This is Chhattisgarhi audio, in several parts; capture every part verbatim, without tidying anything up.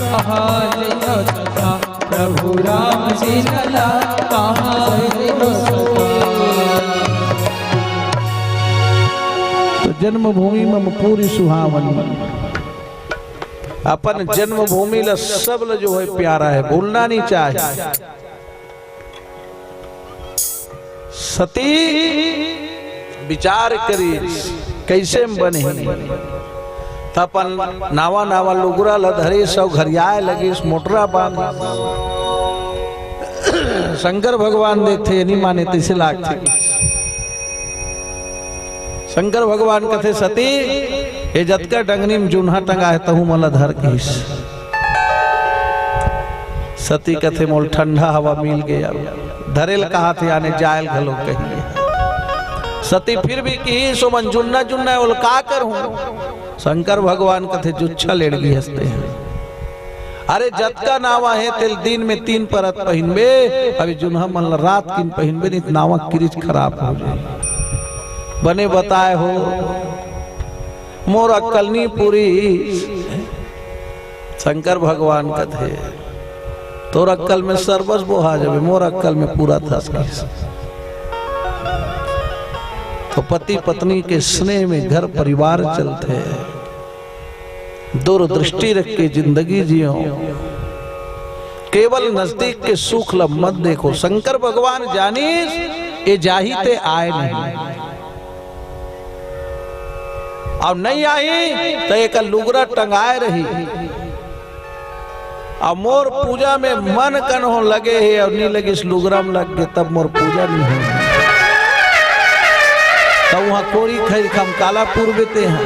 कहा जय हो सखा, प्रभु राम जी लला कहा जय हो सखा। तो जन्मभूमि मम पूरी सुहावनी। अपन जन्मभूमि ला, सब ला जो है प्यारा है, भूलना नहीं चाहे। सती विचार करी, कैसे में बनही? त अपन नावा नावा लुगरा ल धरी, सब घरियाए लगिस, मोटरा बांध। शंकर भगवान देखथे, नहीं माने, तैसे लागथे। शंकर भगवान कथे, "सती, ये जतका डंगनी में जुन्हा टंगा है, तहू मोला धर," कहिस। सती कथे, "मोल ठंडा हवा मिल गया, धरेल कहा थे, आने जायल घलो कहिए।" सती फिर भी कहिस, "ओ मन जुन्ना जुन्ना है, ओल का करहूं?" शंकर भगवान कथे, "जुच्छा लेड़गी हंसते हैं।" अरे, जतका नावा हे, तेल दिन में तीन परत पहिनबे, अभी जुनहा मन ल रात किन पहिनबे, नहीं त नावा किरिच खराब हो जाए। बने बताए हो, मोर अक्कल नी पूरी। शंकर भगवान कथे, "तोर अक्कल में सरबस बोहा जाबे, मोर अक्कल में पूरा धस गिस।" तो पति पत्नी के स्नेह में घर परिवार चलथे। दूरदृष्टि रख के जिंदगी जियो, केवल नजदीक के सुख ल मत देखो। शंकर भगवान जानिस, ये जाही ते आए नहीं, अउ नहीं आही त एकर लुगरा टंगाए रही। अउ मोर पूजा में मन कन्हो लगे हे अउ नी लगिस, लुगरा म लग गे, तब मोर पूजा नी होही। त उहाँ कोरी खैर खम काला पूरबे तेहा।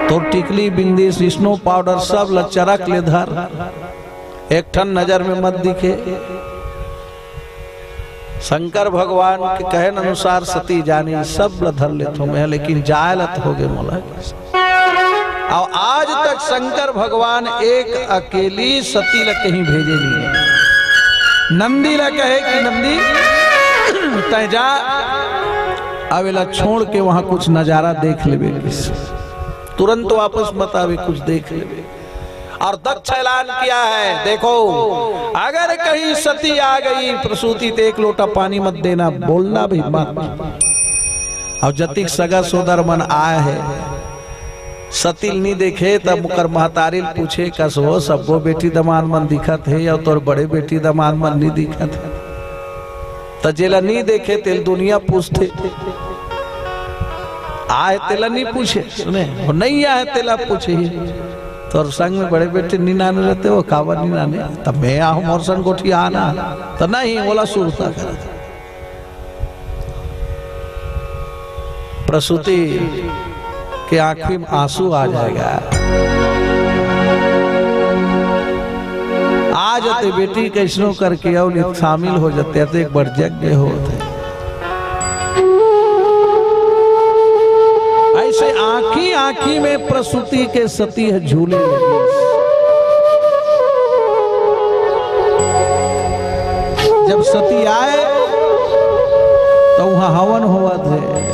तोर टिकली बिंदी, स्नो पाउडर सब ल चरख ले धर, एक ठन नजर में मत दिखे। शंकर भगवान के कहन अनुसार सती जानी, सब ल धर लेथों मैं, लेकिन जाय ल त होगे मोला। अउ आज तक शंकर भगवान एक अकेली सती ल कहीं भेजे नहीं हे। नंदी ल कहे कि नंदी, तैं जा, अब एला छोड़ के वहां कुछ नजारा देख लेबे किस, तुरंत वापस मत आवे, कुछ देख लेबे। और दक्ष ऐलान किया है, देखो, अगर कहीं सती आ गई प्रसूति, तो एक लोटा पानी मत देना, बोलना भी मत। और जतिक सगा सोदर मन आए हैं, सती ल नी देखे, तब ओकर महतारी ल पूछे, "कस हो, सब्बो बेटी दमांद मन दिखत हे, अउ तोर बड़े बेटी दमांद मन नी दिखत हे?" त जेला नी देखे, तेल दुनिया पूछथे। आए तेला नी पूछे, सुने, वो नहीं आए तेला पूछे। तोर संग में बड़े बेटे नी नाने रहते, वो काबर नी नाने? तब मैं आहूं, मोर संग गोठिया ना। त नहीं, ओला सुरता कर। प्रसूति के आंखी में आंसू आ जाएगा। आ जाते बेटी, कैसनो करके अउ नित शामिल हो जाते, तो एक बार यज्ञ होते। ऐसे आंखी आंखी में प्रसूति के सती ह झूले लगी। जब सती आए, त उहाँ हवन होवत हे।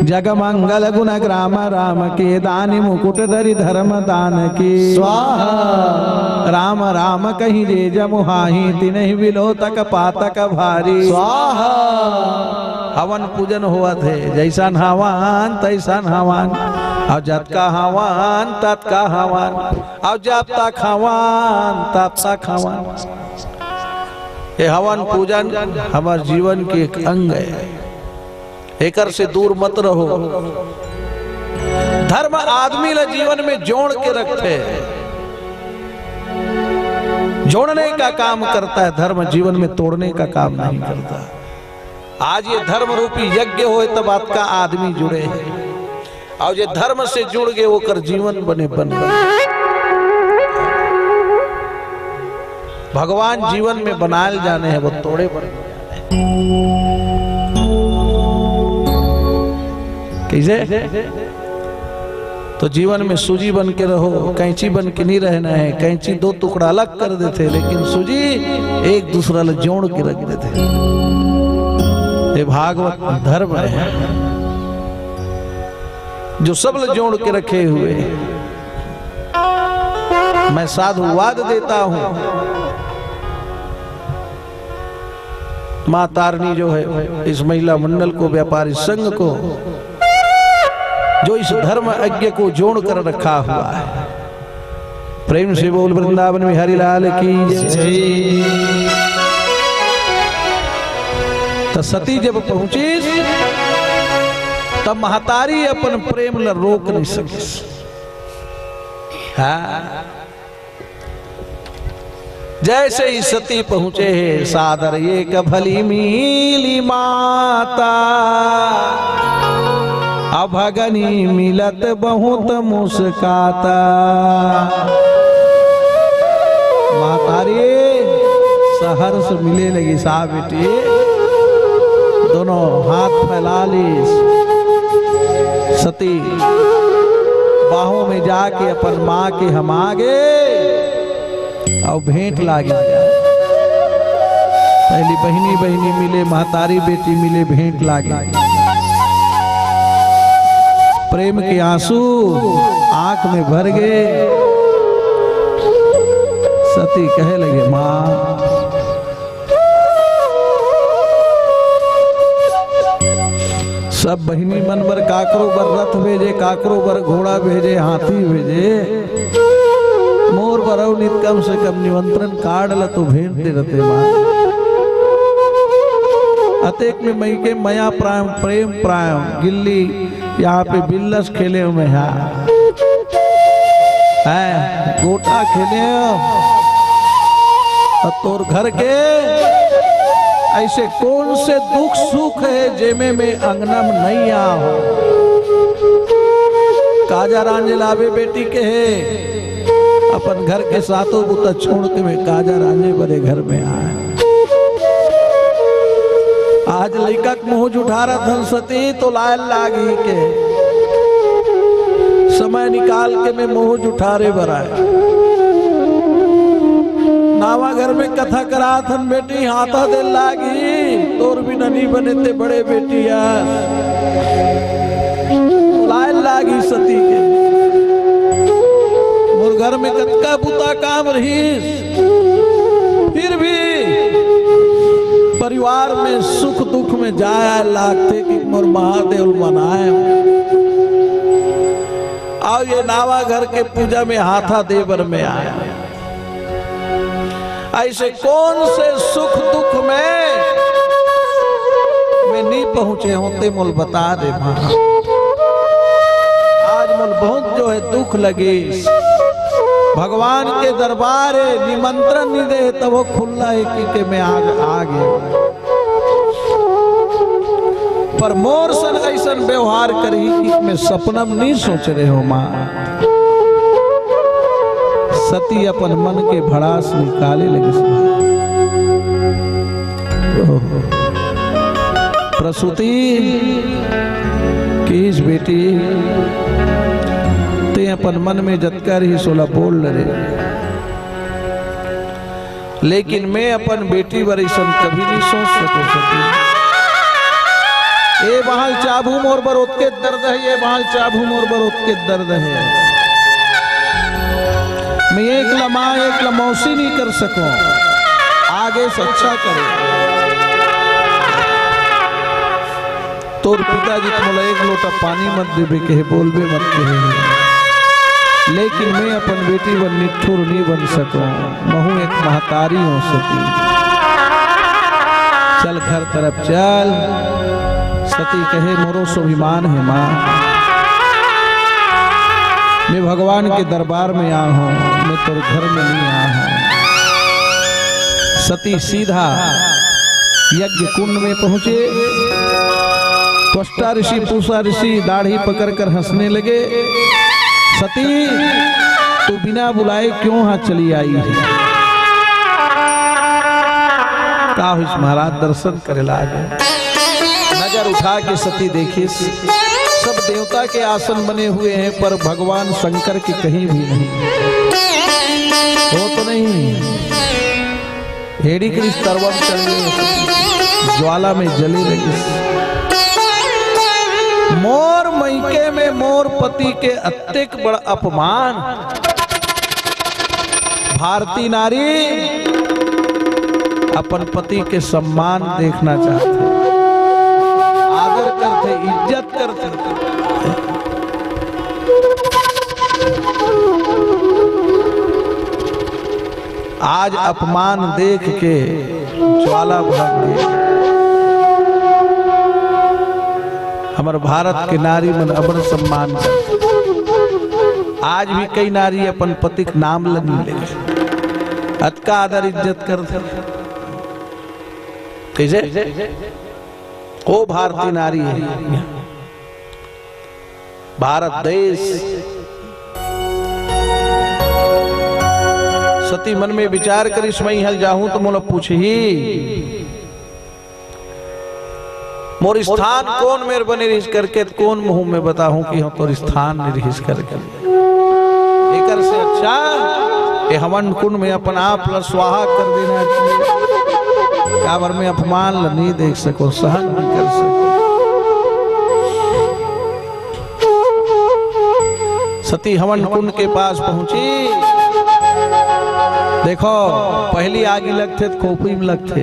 जग मंगल गुण ग्राम राम के, दानि मुकुट धरि धर्म दान के। स्वाहा। राम राम कहि जे जमुहाही, तिनहि बिलोतक पातक भारी। स्वाहा। हवन पूजन होवत हे, जैसन हवन तैसन हवन, अउ जतका हवन ततका हवन, अउ जब तक हवन तब तक हवन। ये हवन पूजन हमर जीवन के एक अंग है, एकर से दूर मत रहो। धर्म आदमी ला जीवन में जोड़ के रखथे, जोड़ने का काम करता है, धर्म जीवन में तोड़ने का काम नहीं करता। आज ये धर्म रूपी यज्ञ होय, तब अतका आदमी जुड़े हे। अउ जे धर्म से जुड़ गे, ओकर जीवन बने बन गे। भगवान जीवन में बनायल जाने हे, वो तोड़े बने। कैसे? तो जीवन में सूजी बन के रहो, कैंची बन के नहीं रहना है। कैंची दो टुकड़ा अलग कर देथे, लेकिन सूजी एक दूसरा ला जोड़ के रख देथे। ये भागवत धर्म है। जो सब ल जोड़ के रखे हुए। मैं साधुवाद देता हूं माँ तारिणी जो है, इस महिला मंडल को, व्यापारी संघ को, जो इस धर्म यज्ञ को जोड़ कर रखा हुआ है। प्रेम से बोल वृंदावन बिहारी लाल की जय। त सती जब पहुंचिस, तब महतारी अपन प्रेम ल रोक नहीं सकिस। हाँ। जैसे ही सती पहुंचे हे, सादर एक भली मिली माता, अभगनी मिलत बहुत मुस्काता। महतारी सहर्ष मिले लगिस, आ बेटी, दोनों हाथ फैला लिस। सती बाहों में जाके अपन माँ के हमा गे। अउ भेंट लागे। पहली बहिनी बहिनी मिले, महतारी बेटी मिले, भेंट लागे। प्रेम के आंसू आंख में भर गे। सती कहे लगे, माँ, सब बहिनी मन बर काकरो बर रथ भेजे, काकरो बर घोड़ा भेजे, हाथी भेजे, मोर बर अउ नित कम से कम निमंत्रण कार्ड ल तो भेज दे रते माँ। अतेक में मई के मया प्रायम, प्रेम प्रायम, गिल्ली यहाँ पे बिल्लस खेले हुए हैं। हैं, गोटा खेले हो। अउ तोर घर के ऐसे कौन से दुख सुख हे जेमे में अंगना में नहीं आ हो। काजा रांझे लाबे बेटी के हे, अपन घर के सातों बुता छोड़ के में काजा रांझे बरे घर में आए। आज लइका के मुंह जुठारत हन सती तो लाय लागी के समय निकाल के में मुंह जुठारे बर आए। नावा घर में कथा करात हन बेटी, हाथा दे लागी, तोर बिना नी बने ते बड़े बेटी आस। लाय लागी सती के, मोर घर में कतका बुता काम रहीस, फिर भी परिवार में सुख दुख में जाय आय लागथे कि मोर महादेव ल मनाय। अउ ये नावा घर के पूजा में हाथा दे बर में आय। ऐसे कौन से सुख दुख में मैं नहीं पहुंचे हों ते मोल बता दे माँ। आज मोल बहुत जो है दुख लगे। भगवान के दरबार हे, निमंत्रण नहीं दे, तब वो खुल्ला हे कि, कि मैं आ, आ गया। पर मोर सन ऐसन व्यवहार करही कि मैं सपना में नहीं सोच रहे हो माँ। सती अपन मन के भड़ास निकाले लगिस। ओहो। प्रसूति किहिस बेटी, ते अपन मन में जतका रहिस ओला बोल डरे, लेकिन मैं अपन बेटी बर अइसन कभी नहीं सोच सको सकी। ए बहाल चाबू मोर बर ओतके दर्द हे, ए बहाल चाबू मोर बर ओतके दर्द हे। मैं एक ला माँ, एक ला मौसी नहीं कर सको। आगे से अच्छा करे। तोर पिताजी त मोला एक लोटा पानी मत देबे कहे, बोलबे मत कहे, लेकिन मैं अपन बेटी बर निठुर नहीं बन सको। महू एक महतारी हो सती। चल घर तरफ चल। सती कहे, मोरो स्वाभिमान हे माँ, मैं भगवान के दरबार में आ हों, मैं तोर घर में नहीं आ हों। सती सीधा यज्ञ कुंड में पहुंचे। त्वष्टा ऋषि, पूषा ऋषि दाढ़ी पकड़ कर हंसने लगे, सती, तू बिना बुलाए क्यों यहाँ चली आई है? का हुई महाराज, दर्शन करे लागे। नजर उठा के सती देखिस, सब देवता के आसन बने हुए हैं, पर भगवान शंकर के कहीं भी नहीं। वो तो नहीं, हेड़ी करिस तरवा में चढ़ गे, ज्वाला में जले लगिस। मोर मइके में मोर पति के अतेक बड़ अपमान। भारतीय नारी अपन पति के सम्मान देखना चाहथे, आदर करथे, इज्जत करथे। आज अपमान देख के ज्वाला भड़क गे। हमर भारत के नारी मन अबड़ सम्मान करथे। आज भी कई नारी अपन पति के नाम ल नइ लेथे, अतका आदर इज्जत करथे। कइसे? ओ भारतीय नारी हे। भारत देश। सती मन में विचार करिस, मैं इहाँ जाहूं त मोला पूछही, मोर स्थान कोन मेर बने रिहिस करके, त कोन मुंह में बताहूं कि हाँ, तोर स्थान नइ रिहिस करके। एकर से अच्छा ये हवन कुंड में अपन आप ला स्वाहा कर देना चाहिए। काबर मैं अपमान ला नइ देख सकों, सहन नइ कर सकों। सती हवन कुंड के पास पहुंची। देखो, पहली आगी लगथे त खोपड़ी में लगथे,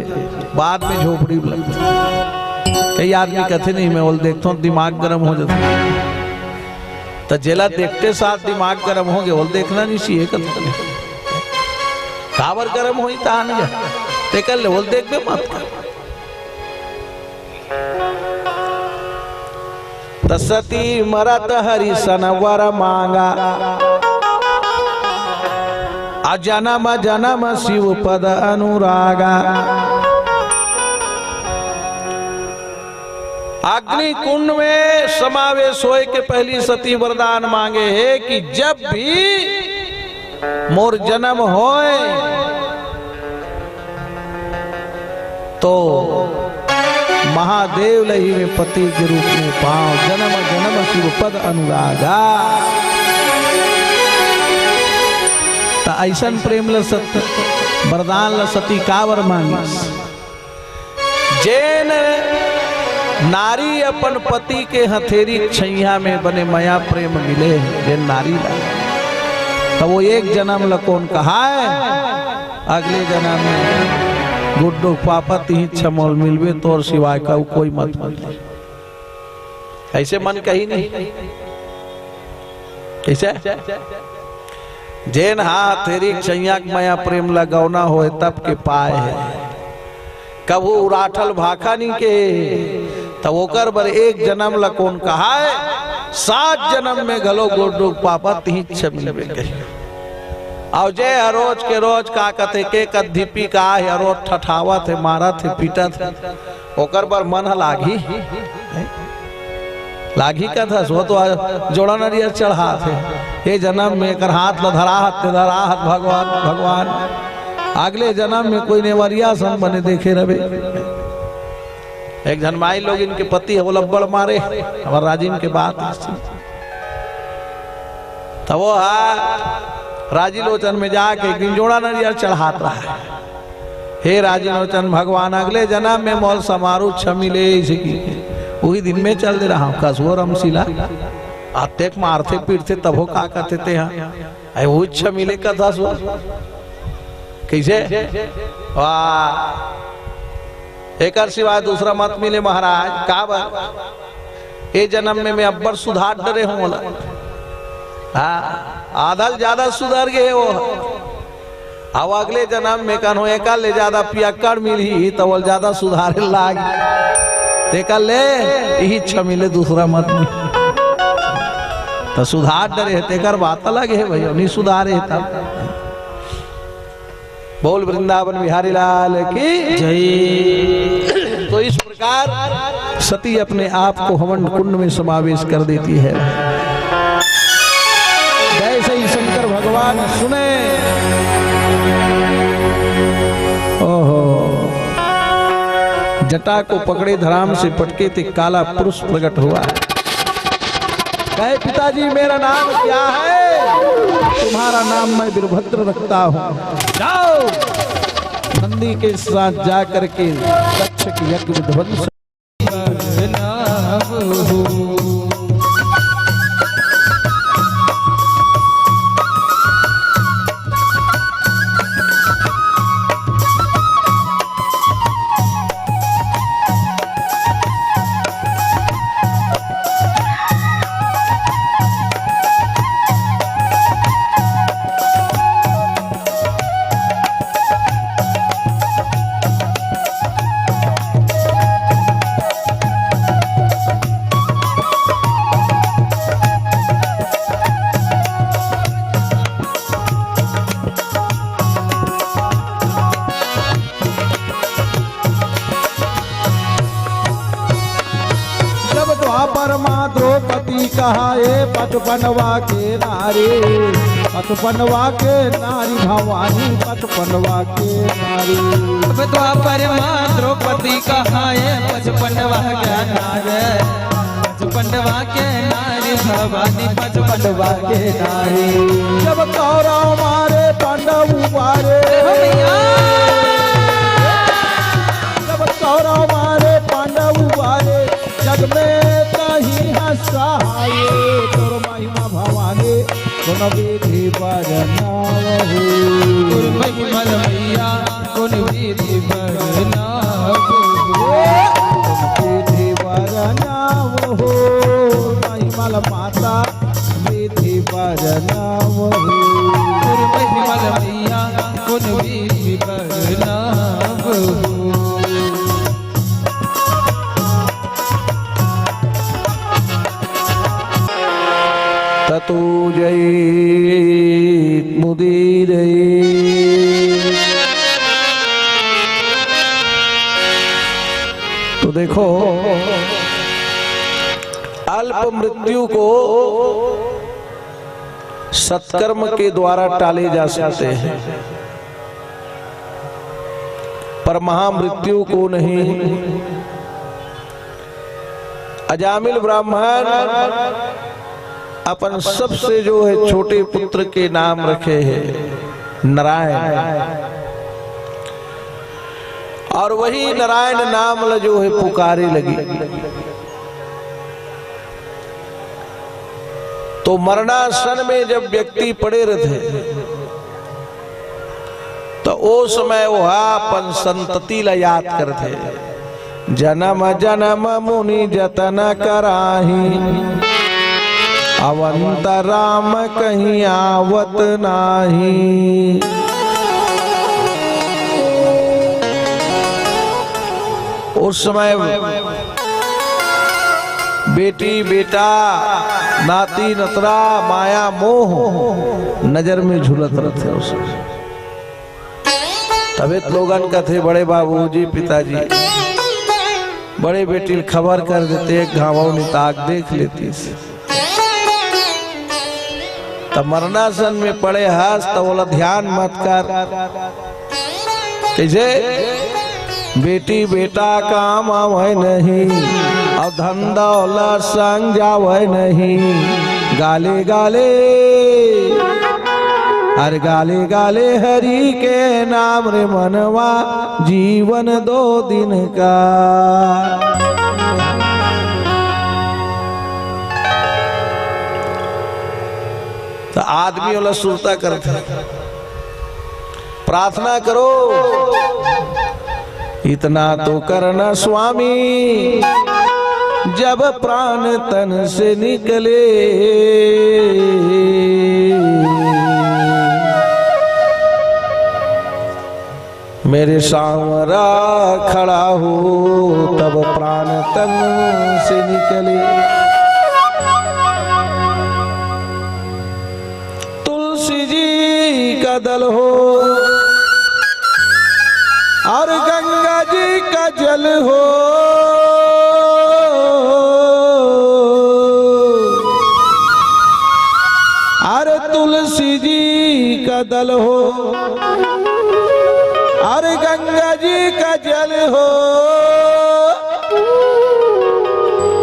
बाद में झोपड़ी में लगथे। कई आदमी कथे नहीं, मैं ओला देखथों, दिमाग गरम हो जाथे। त जेला देखते साथ दिमाग गरम हो गे, ओला देखना नहीं चाहिए कथे। काबर गरम होई तान जा, तेकर ले ओला देखबे मत कर। त सती मरत हरिसन वर मांगा, आ जनम जनम शिव पद अनुरागा। अग्नि कुंड में समावेश होए के पहली सती वरदान मांगे हे कि जब भी मोर जनम होए तो महादेव ल ही मैं पति के रूप में पांव, जनम जनम शिव पद अनुरागा। त अइसन प्रेम ल सत-, वरदान ल सती काबर मांगिस? जेन नारी अपन पति के हथेरी के छैया में बने मया प्रेम मिले, जेन नारी ला, त वो एक जनम ल कोन कहाय, अगले जनम में गुड्डू पापा तिही छमोल मिलबे, तोर सिवाय का कोई मत मिले। अइसे मन कही नहीं। कइसे? जेन हा हथेरी के छैया के मया प्रेम ल गौना होए तब के पाए हे, कभू उराठल भाखा नी के, त ओकर बर एक जनम ल कोन कहाय, सात जनम में घलो गुड्डू पापा तिही छ मिलबे कही। अउ जे हर रोज के रोज का कथे के कद्धिपी का हे, रोज ठठावत हे, मारत हे, पीटत हे, ओकर बर मन ह लागही, लागही कथस, वो तो जोड़ा नरियर चढ़ात हे। ए जनम में एकर हाथ ल धराहत, ते धराहत भगवान, भगवान। अगले जनम में कोई नेवरिया सन बने देखे रहे। एक झन माई लोगिन के पति हे, वो लब्बड़ मारे, हमर राजिम के बात। त वो हा राजी लोचन में जाके एक दिन जोड़ा नरियर चढ़ात रहा। हे राजी लोचन भगवान, अगले जनम में मोल समारू छ मिले, इसे की उही दिन में चल दे रहा हूँ। कसुआ रमशीला, अतेक मारथे पीटथे तभो का कथे ते हा, अरे वो छ मिले कथा सो। कइसे? वाह, एकर सिवाय दूसरा मत मिले महाराज। काबर? ए जनम में मैं अब्बड़ सुधार डरे हूँ बोला। हाँ, आधा ले ज्यादा सुधर गे हे वो। अब अगले जनम में कन्हो एकर ले ज्यादा पियक्कड़ मिलही, त वो ज्यादा सुधारे लाग। तेकर ले इही छ मिले, दूसरा मत मिले। त सुधार डरे हे, तेकर बात अलग हे भइया, नहीं सुधारे हे तब। बोल वृंदावन बिहारी लाल की जय। तो इस प्रकार सती अपने आप को हवन कुंड में समावेश कर देती है। जैसे ही शंकर भगवान सुने, ओहो, जटा को पकड़े, धराम से पटके, ते काला पुरुष प्रकट हुआ। कहे, पिताजी, मेरा नाम क्या है? तुम्हारा नाम मैं वीरभद्र रखता हूँ। जाओ, नंदी के साथ जा करके तक्षक यज्ञ ध्वंस। नाम हो। पचपनवा के नारी, पचपनवा के नारी भवानी, पचपनवा के नारी। अब द्वापर मा द्रौपदी कहाए, पचपनवा के नारी, पचपनवा के नारी भवानी, पचपनवा के नारी। जब कौरव मारे पांडव उबारे, जब कौरव मारे पांडव उबारे, जग में तहीं हंसाए। तोर महिमा भवानी कोन विधि बरनावहु। तोर महिमा मैया कोन विधि बरनावहु। कोन विधि बरनावहु। महिमा माता विधि बरनावहु। तोर महिमा मैया कोन विधि बरनावहु। ततो जयेत मुदीरये। तो देखो, अल्प मृत्यु को सत्कर्म के द्वारा टाले जा सकते हैं, पर महामृत्यु को नहीं। अजामिल ब्राह्मण अपन सबसे जो है छोटे पुत्र के नाम रखे हैं नारायण, और वही नारायण नाम ल जो है पुकारे लगी। तो मरणासन में जब व्यक्ति पड़े रहते, तो ओ समय ओहा अपन संतति ला याद करथे। "जनम जनम मुनि जतन कराही, अवंत राम कहीं आवत नाही।" उस समय बेटी बेटा, नाती नतरा, माया मोह नजर में झूलत रहथे। उस तबे त लोगन कथे, बड़े बाबूजी, पिताजी, बड़े बेटी ल खबर कर देते, एक घाव निताक देख लेतीस। त मरणासन में पड़े हस, त ओला ध्यान मत कर। कइसे? बेटी बेटा काम आवय नहीं, अउ धन दौलत संग जावय नहीं। गाले गाले, अरे गाले गाले हरि के नाम रे मनवा, जीवन दो दिन का। त आदमी ओला सुरता करथे। प्रार्थना करो, इतना तो करना स्वामी, जब प्राण तन से निकले। मेरे सांवरा खड़ा हो, तब प्राण तन से निकले। तुलसी जी का दल हो और गंगा जी का जल हो, अरे तुलसी जी का दल हो और गंगा जी का जल हो,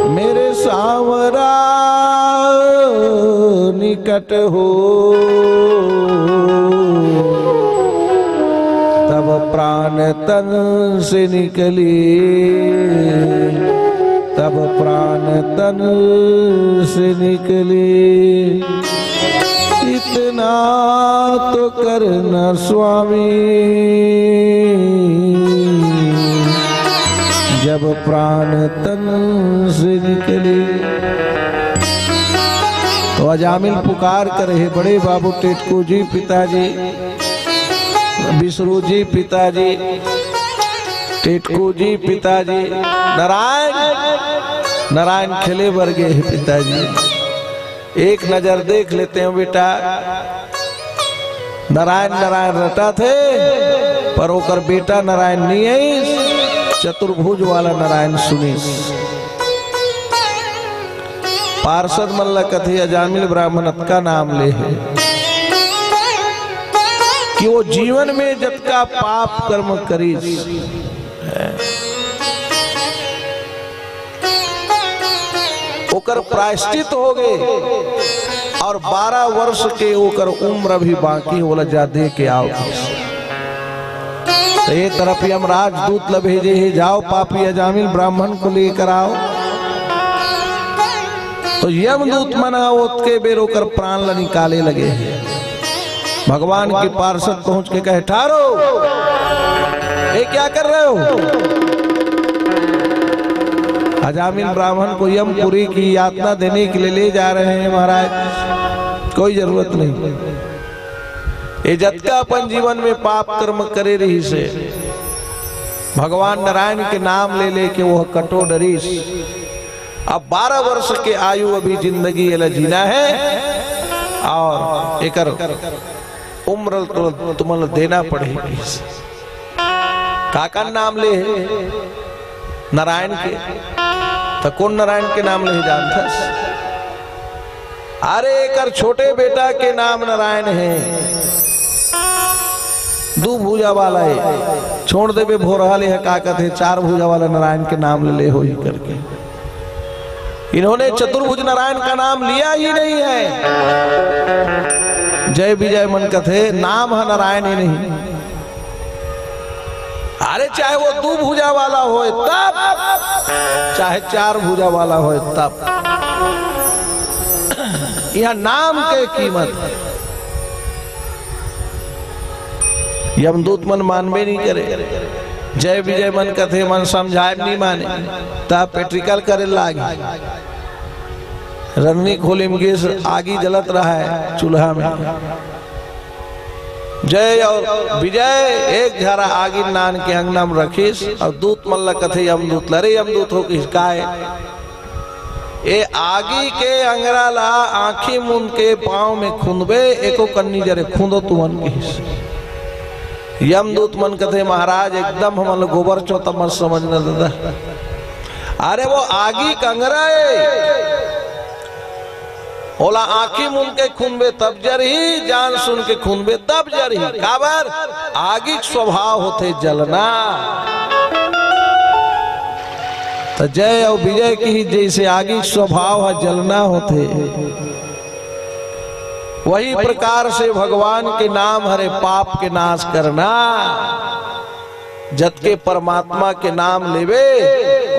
मेरे सांवरा निकट हो, तब प्राण तन से निकले, तब प्राण तन से निकले। इतना तो करना स्वामी, जब प्राण तन से निकले। तो अजामिल पुकार करे हे, बड़े बाबू टेटकू जी पिताजी, बिसरू जी पिताजी, टेटकू जी पिताजी, नारायण, नारायण खेले बर गे हे पिताजी। एक नजर देख लेते हो बेटा, नारायण नारायण रटथे, पर ओकर बेटा नारायण नहीं आइस, चतुर्भुज वाला नारायण सुनिस। पार्षद मन ला कथे, अजामिल ब्राह्मण अतका नाम ले हे कि वो जीवन में जतका पाप कर्म करिस, ओकर प्रायश्चित हो गे और बारह वर्ष के ओकर उम्र भी बाकी, ओला जा दे के आओ। तो ये तरफ यमराज दूत ल भेजे हे, "जाओ पापी अजामिल ब्राह्मण को लेकर आओ।" तो यमदूत मन ह ओतके बेर ओकर प्राण ल निकाले लगे हे। भगवान के पार्षद पहुंच के कहे, "ठहरो, ये क्या कर रहे हो?" अजामिल ब्राह्मण को यमपुरी की यातना देने के लिए ले जा रहे हैं महाराज, कोई जरूरत नहीं। ये जतका अपन जीवन में पाप कर्म करे रहिस हे, भगवान नारायण के नाम ले लेके वो कटो डरिस। अब बारह वर्ष के आयु अभी जिंदगी एला जीना हे और एकर उम्र तो तुमन ला देना पड़ही। काकर नाम ले हे? नारायण के। त कोन नारायण के नाम ले हे जानथस? अरे, एकर छोटे बेटा के नाम नारायण हे, दू भुजा वाला हे। छोड़ देबे, भोरहा ले ह का कथे, चार भुजा वाला नारायण के नाम ले ले होही करके। इन्होंने चतुर्भुज नारायण का नाम लिया ही नहीं है। जय विजय मन कथे, नाम ह नारायण ही नहीं। अरे, चाहे वो दू भुजा वाला होय तब, चाहे चार भुजा वाला होय तब, यहाँ नाम के कीमत। यमदूत मन मानबे नहीं करे। जय विजय मन कथे, मन समझाए नहीं माने, तब पेट्रिकल करे लागी। रन्नी खोली में गैस आगी जलत रहा है चूल्हा में। जय और विजय एक झारा आगी नान के अंगना में रखिस और दूत मन ल कथे यमदूत ल, "अरे यमदूत हो किस काय? ए आगी के अंगरा ला आंखी मुंद के पांव में खुंदबे, एको कन्नी जरे खुंदो तुमन," किस। यमदूत मन कथे, "महाराज, एकदम हमन ल गोबर चोता मत समझना दादा। अरे वो आगी के अंगरा ए, ओला आंखी मुंद के खुंदबे तब जरही, जान सुन के खुंदबे तब जरही।" काबर? आगी के स्वभाव होथे जलना। त जय अउ विजय किही, जइसे आगी के स्वभाव ह जलना होथे, वही प्रकार से भगवान के नाम हरे पाप के नाश करना। जतके परमात्मा के नाम लेबे,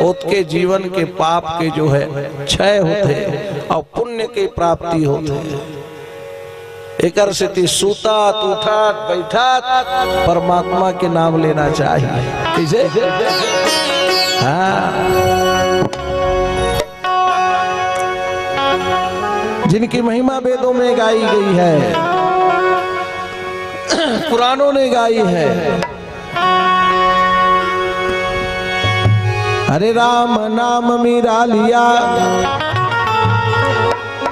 ओतके जीवन के पाप के जो है क्षय होथे अउ पुण्य के प्राप्ति होथे। एकर सेती सुतत, उठत, बैठत परमात्मा के नाम लेना चाहिए। कइसे? हाँ। जिनकी महिमा वेदों में गाई गई है, पुराणों ने गाई है। अरे राम नाम मीरा लिया,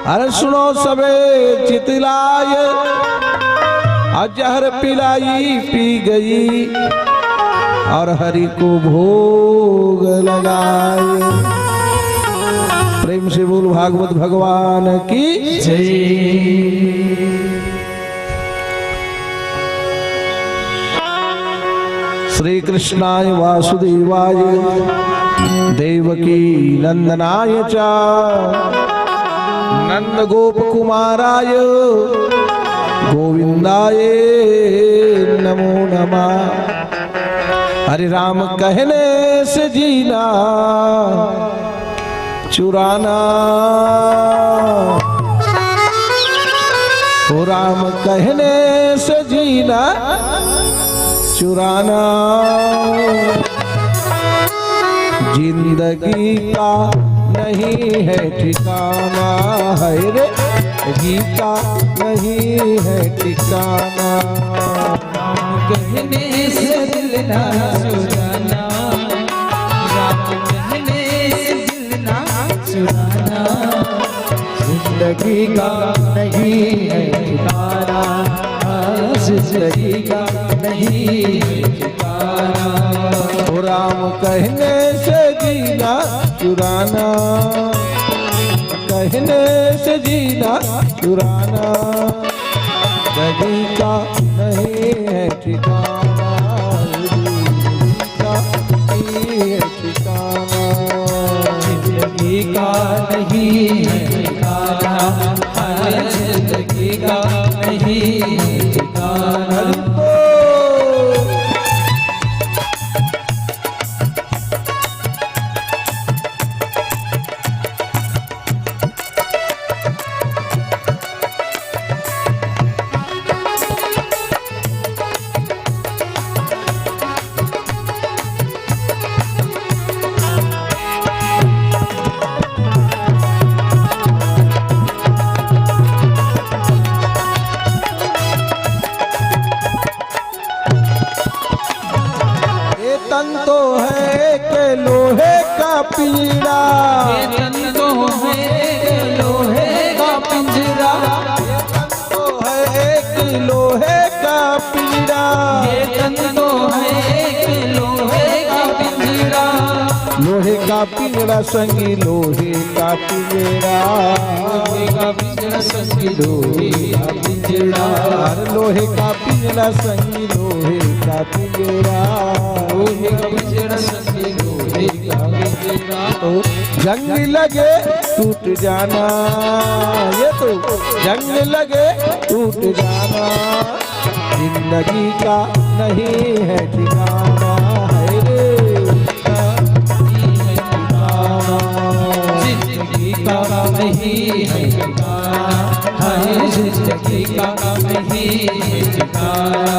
अरे सुनो सबे चितलाय, और जहर पिलाई पी गई, और हरि को भोग लगाए। प्रेम से बोल भागवत भगवान की जय। श्री कृष्णाय वासुदेवाय देवकी नंदनाय च नंद गोप कुमाराय गोविंदाय नमो नमः। हरे राम कहने से जीना चुराना, ओ राम कहने से जीना चुराना, जिंदगी का नहीं है ठिकाना, है रे, जिंदगी का नहीं है ठिकाना। राम कहने से दिल ना चुराना, राम कहने से दिल ना चुराना, जिंदगी का नहीं है ठिकाना, जिंदगी का नहीं है ठिकाना। ओ राम कहने से जीना चुराना, कहने से जीना चुराना, जिंदगी का नहीं है ठिकाना, जिंदगी का नहीं है ठिकाना। जिंदगी का नहीं है ठिकाना, हर जिंदगी का नहीं है ठिकाना। ये तन तो है एक लोहे का पिंजरा। ये तन तो है एक लोहे का पिंजरा। ये तन तो है एक लोहे का पिंजरा। ये तन तो है एक लोहे का पिंजरा। लोहे का पिंजरा संगी, लोहे का पिंजरा। लोहे का पिंजरा संगी, लोहे का पिंजरा। अरे लोहे का पिंजरा संगी, लोहे का पिंजरा। लोहे का पिंजरा संगी, लोहे का पिंजरा। तो जंग लगे टूट जाना, ये तो जंग लगे टूट जाना, जिंदगी का नहीं है ठिकाना, है रे। जिंदगी का नहीं है ठिकाना, है जिंदगी का नहीं है ठिकाना।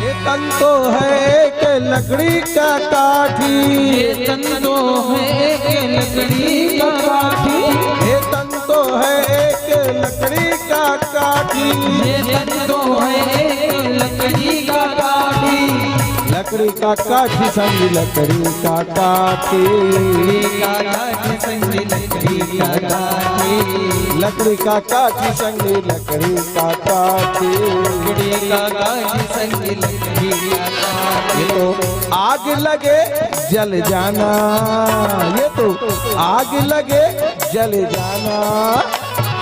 ये तन तो है एक लकड़ी का काठी। ये तन तो है एक लकड़ी का काठी। ये तन तो है एक लकड़ी का काठी। ये तन तो है एक लकड़ी का काठी। लकड़ी का काठी संग लकड़ी का काठी। लकड़ी का काठी संग लकड़ी का काठी। लकड़ी का काठी संग लकड़ी का काठी। लकड़ी का काठी संग लकड़ी का काठी। ये तो आग लगे जल जाना, ये तो आग लगे जल जाना,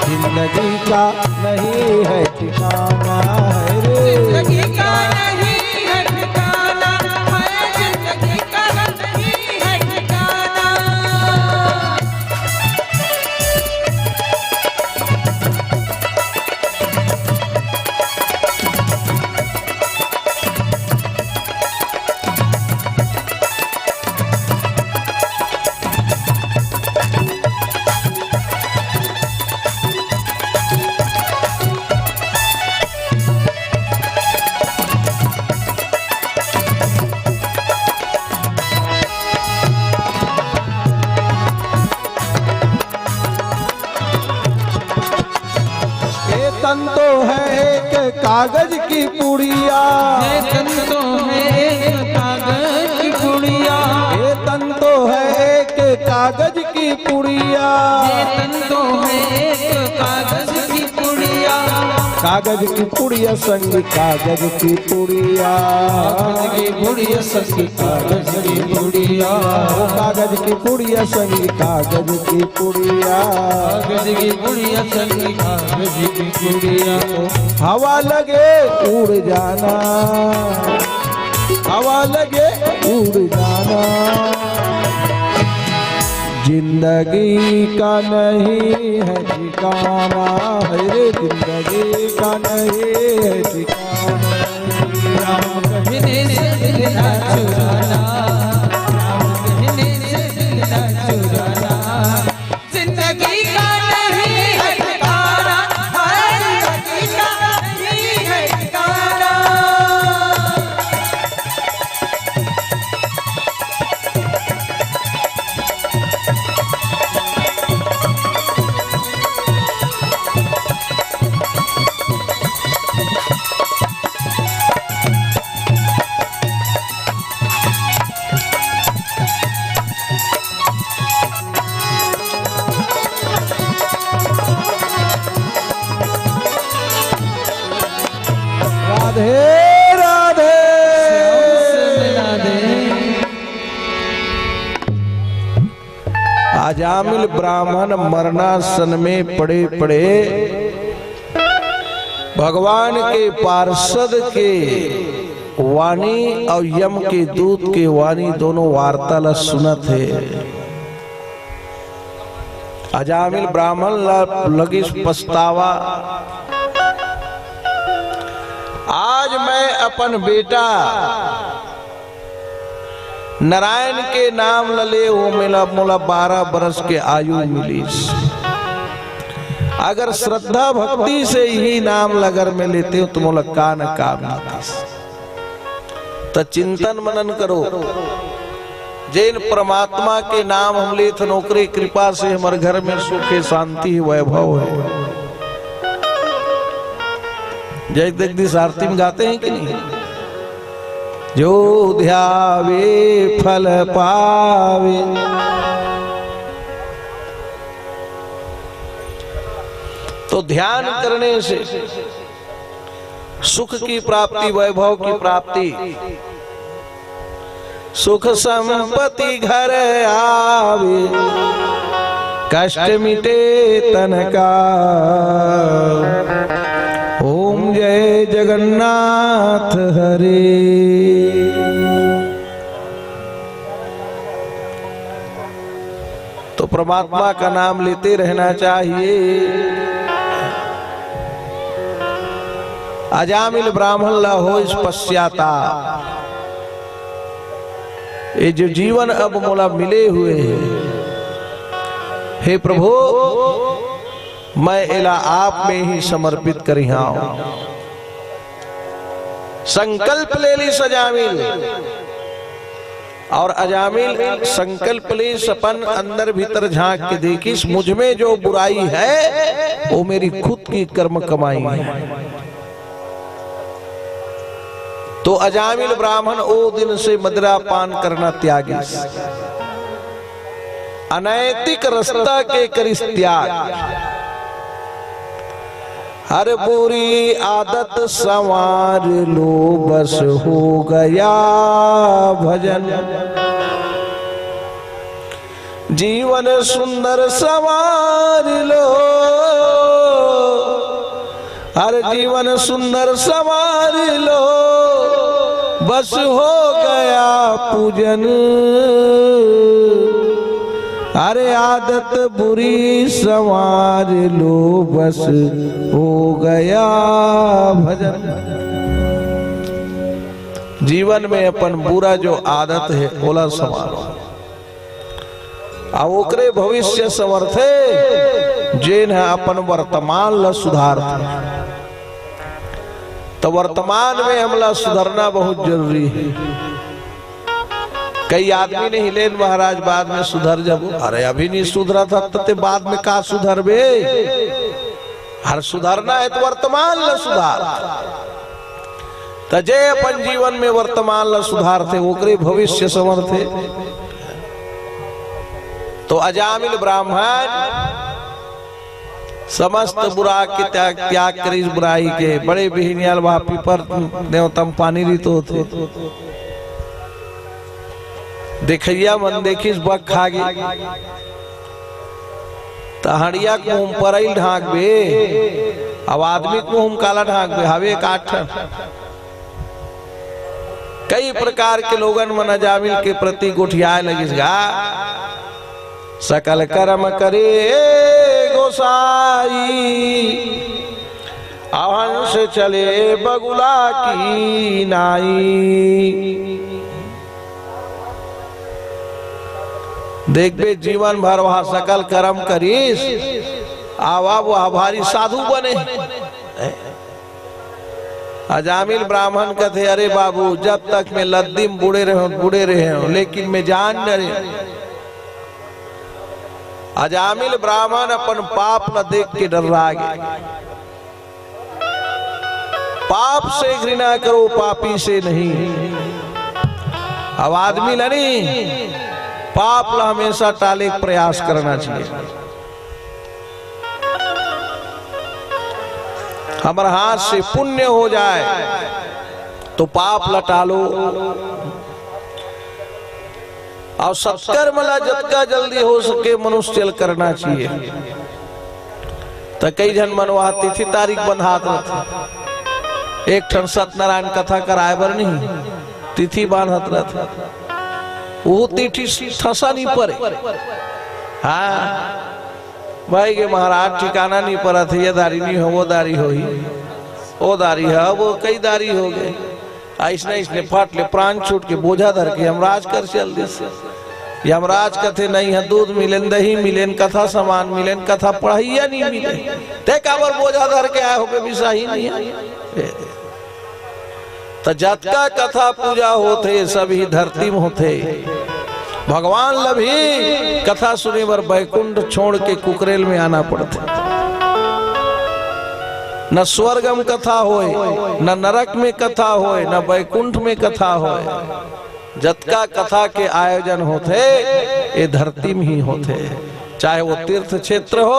जिंदगी का नहीं है ठिकाना, है रे। जिंदगी का नहीं है ठिकाना, है जिंदगी का नहीं है ठिकाना। ये तन तो है एक कागज की पुड़िया। ये तन तो है एक कागज की पुड़िया। ये तन तो है एक कागज की पुड़िया। ये तन तो है एक कागज की पुड़िया। कागज की पुड़िया संग कागज की पुड़िया। कागज की पुड़िया संग कागज की पुड़िया। कागज की पुड़िया संग कागज की पुड़िया। कागज की पुड़िया संग कागज की पुड़िया। हवा लगे उड़ जाना, हवा लगे उड़ जाना। जिंदगी का नहीं है ठिकाना, है रे, जिंदगी का नहीं है ठिकाना। राम कहने से दिल ना चुराना, राम कहने से दिल ना चुराना। जिंदगी का नहीं है ठिकाना, हाय, जिंदगी का नहीं है ठिकाना। राधे राधे। अजामिल ब्राह्मण मरणासन में पड़े पड़े भगवान के पार्षद के वाणी अउ यम के दूत के वाणी दोनों वार्ता ला सुनत हे। अजामिल ब्राह्मण ला लगिस पछतावा, आज मैं अपन बेटा नारायण के नाम ल ले, वो मेला, मोला बारह बरस के आयु मिलिस। अगर श्रद्धा भक्ति से इही नाम ल अगर मैं लेते हूं, तो मोला का न का मिलतिस। त चिंतन मनन करो, जेन परमात्मा के नाम हम लेथन, ओकरे कृपा से हमर घर में सुख हे, शांति हे, वैभव हे। जय जगदीश आरती में गाते हैं कि नहीं? जो ध्यावे फल पावे। तो ध्यान करने से सुख की प्राप्ति, वैभव की प्राप्ति, सुख संपत्ति घर आवे, कष्ट मिटे तन का। ओम जय जगन्नाथ हरे। तो परमात्मा का नाम लेते रहना चाहिए। अजामिल ब्राह्मण ला होइस पश्चाताप, ये जो जीवन अब मोला मिले हुए हे, हे प्रभु, मैं एला आप में ही समर्पित करिहां। संकल्प ले लिस अजामिल। और अजामिल संकल्प लिस, अपन अंदर भीतर झांक के देखिस, मुझ में जो बुराई है, वो मेरी खुद की कर्म कमाई है। तो अजामिल ब्राह्मण ओ दिन से मदिरा पान करना त्यागिस, अनैतिक रस्ता के करिस त्याग। हर बुरी आदत संवार लो, बस हो गया भजन। जीवन सुंदर संवार लो, हर जीवन सुंदर संवार लो, बस हो गया पूजन। अरे आदत बुरी संवार लो, बस हो गया भजन। जीवन में अपन बुरा जो आदत हे, ओला संवारो। आ ओकरे भविष्य संवरथे, जेन ह अपन वर्तमान ल सुधारथे। त वर्तमान में हमला सुधरना बहुत जरूरी हे। कई आदमी नहीं लेन महाराज, बाद में सुधर जाबो। अरे, अभी नहीं सुधरत हस त ते बाद में का सुधरबे? हर सुधरना हे त वर्तमान ल सुधार। त जे अपन जीवन में वर्तमान ल सुधारथे, ओकरे भविष्य संवरथे। तो अजामिल ब्राह्मण समस्त बुरा के त्याग, त्याग करिस बुराई के। बड़े बिहिनियाल वहाँ पीपर नेवतम पानी रीत होथे। देखइया मन देखिस बग खा गे। त हड़िया के मुंह परइल ढांकबे, अब आदमी के मुंह म काला ढांकबे, हवे काठ। कई प्रकार के लोगन मन अजामिल के प्रति गोठियाए लगिस गा। सकल करम करे गोसाई, अहन से चले बगुला की नाई। देखबे, जीवन भर वह सकल करम करिस, आवा वह भारी साधु बने। अजामिल ब्राह्मण कथे, "अरे बाबू, जब तक मैं लद्दी म बूड़े रहे हंव, बूड़े रहे हंव, लेकिन मैं जान डरे हंव।" अजामिल ब्राह्मण अपन पाप ल देख के डर्रा गे। पाप से घृणा करो, पापी से नहीं। अब आदमी ल नहीं, पाप ल हमेशा टाले के प्रयास करना चाहिए। हमर हाथ से पुण्य हो जाए तो पाप ल टालो, अउ सत्कर्म ल जतका जल्दी हो सके मनुष्य ल करना चाहिए। त कई झन मन वहाँ तिथि तारीख बंधात रथे, एक ठन सत्यनारायण कथा कराए बर नहीं तिथि बांधत रथे, वो तिथि ठसा नहीं परे। हाँ, भाई के महाराज, ठिकाना नहीं परत हे, ये दारी नहीं हो, वो दारी होही, वो दारी है, वो कई दारी हो गए। अइसने अइसने फट ले प्राण छूट के बोझा धर के यमराज कर चल दिस। यमराज कथे, "नहीं है, दूध मिलेन, दही मिलेन, कथा सामान मिलेन, कथा पढ़ैया नहीं मिले, ते काबर बोझा धर के आए हो, बेबिसाही नहीं है।" त जतका कथा पूजा होथे, सब ही धरती म होथे। भगवान ल भी कथा सुने बर बैकुंठ छोड़ के कुकरेल में आना पड़थे। न स्वर्ग म कथा होय, न नरक में कथा होय, न बैकुंठ में कथा होय। जतका कथा के आयोजन होथे, ए धरती म ही होथे, चाहे वो तीर्थ क्षेत्र हो।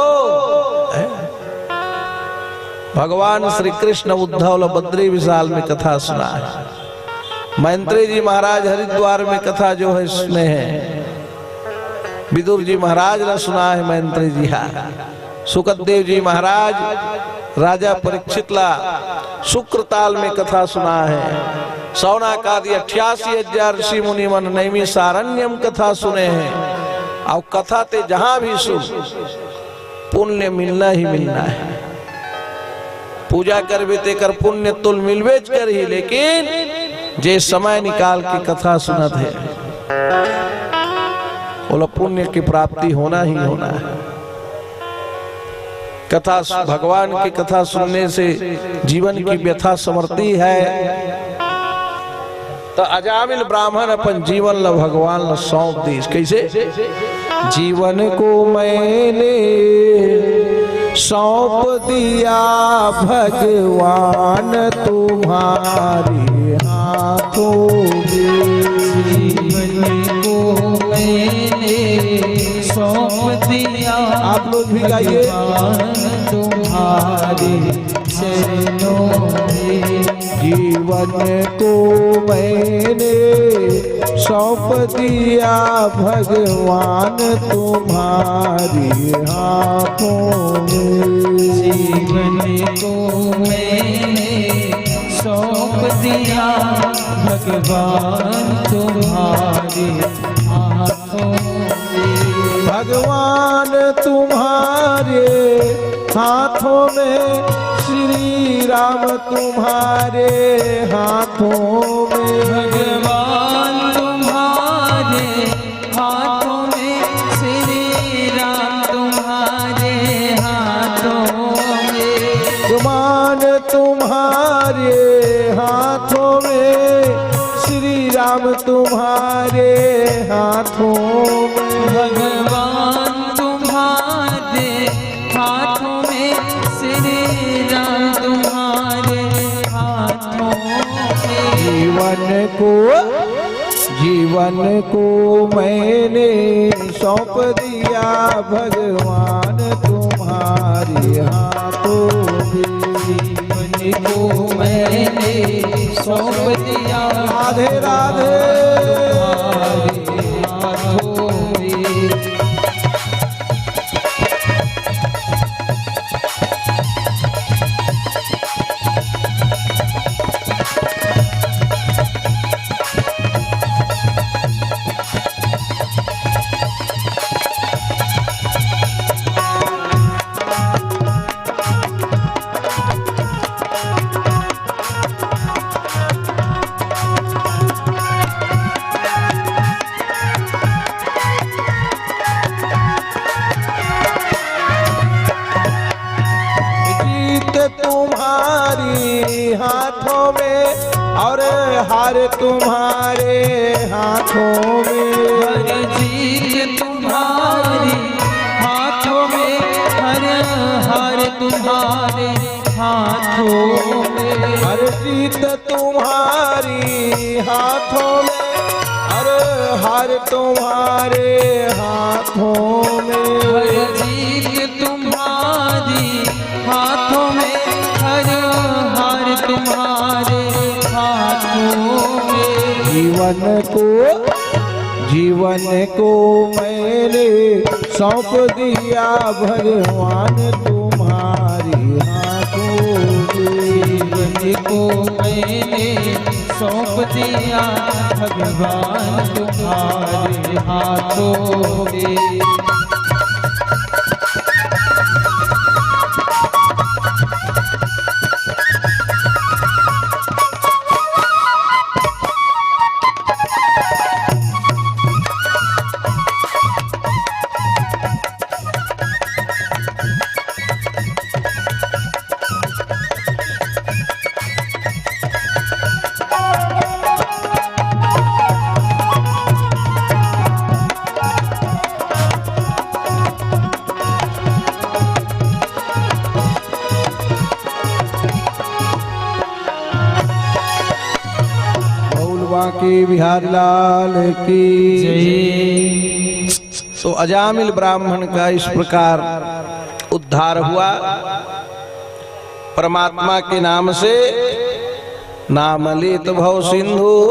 भगवान श्री कृष्ण उद्धव ल बद्री विशाल में कथा सुनाय हे। मैत्रेय जी महाराज हरिद्वार में कथा जो है सुने हे, विदुर जी महाराज ल सुनाय हे मैत्रेय जी हा। सुखदेव जी महाराज राजा परीक्षित ला शुक्र ताल में कथा सुनाय हे। शौनक आदि अट्ठासी हजार ऋषि मुनि मन नैमिषारण्य म कथा सुने हे। अउ कथा ते जहाँ भी सुन, पुण्य मिलना ही मिलना हे। पूजा करबे तेकर पुण्य तोल मिलबेच करही, लेकिन जे समय निकाल के कथा सुनत हे, ओला पुण्य की प्राप्ति होना ही होना हे। कथा, भगवान की कथा सुनने से जीवन की व्यथा संवरती है। त अजामिल ब्राह्मण अपन जीवन ल भगवान ल सौंप दीस। कइसे? जीवन को मैंने सौंप दिया भगवान तुम्हारे हाथों में। जीवन को मैंने सौंप दिया। आप लोग भी गाइए। भगवान तुम्हारे चरणों में। जीवन को मैंने सौंप दिया भगवान तुम्हारे हाथों में। जीवन को मैंने सौंप दिया भगवान तुम्हारे हाथों में। भगवान तुम्हारे हाथों में, श्री राम तुम्हारे हाथों में। भगवान तुम्हारे हाथों में, श्री राम तुम्हारे हाथों में। भगवान तुम्हारे हाथों में, श्री राम तुम्हारे हाथों में। भगवान तुम्हारे हाथों में, श्री राम तुम्हारे हाथों में। जीवन को, जीवन को मैंने सौंप दिया भगवान तुम्हारे हाथों में। जीवन को मैंने सौंप दिया। राधे राधे। तुम्हारे हाथों में। तुम्हारी हाथों में और हार तुम्हारे हाथों में। हर जीत तुम्हारी हाथों में, हर हार तुम्हारे हाथों में। हर जीत तुम्हारी हाथों में, हर हार तुम्हारे हाथों में। हर जीत तुम्हारी हाथों में, हर हार तुम्हारे हाथों में। जीवन को, जीवन को मैंने सौंप दिया भगवान तुम्हारे हाथों में। जीवन को मैंने सौंप दिया भगवान तुम्हारे हाथों में। बांके बिहारी लाल की जय। तो अजामिल ब्राह्मण का इस प्रकार उद्धार हुआ परमात्मा के नाम से। नाम लेत भव सिंधु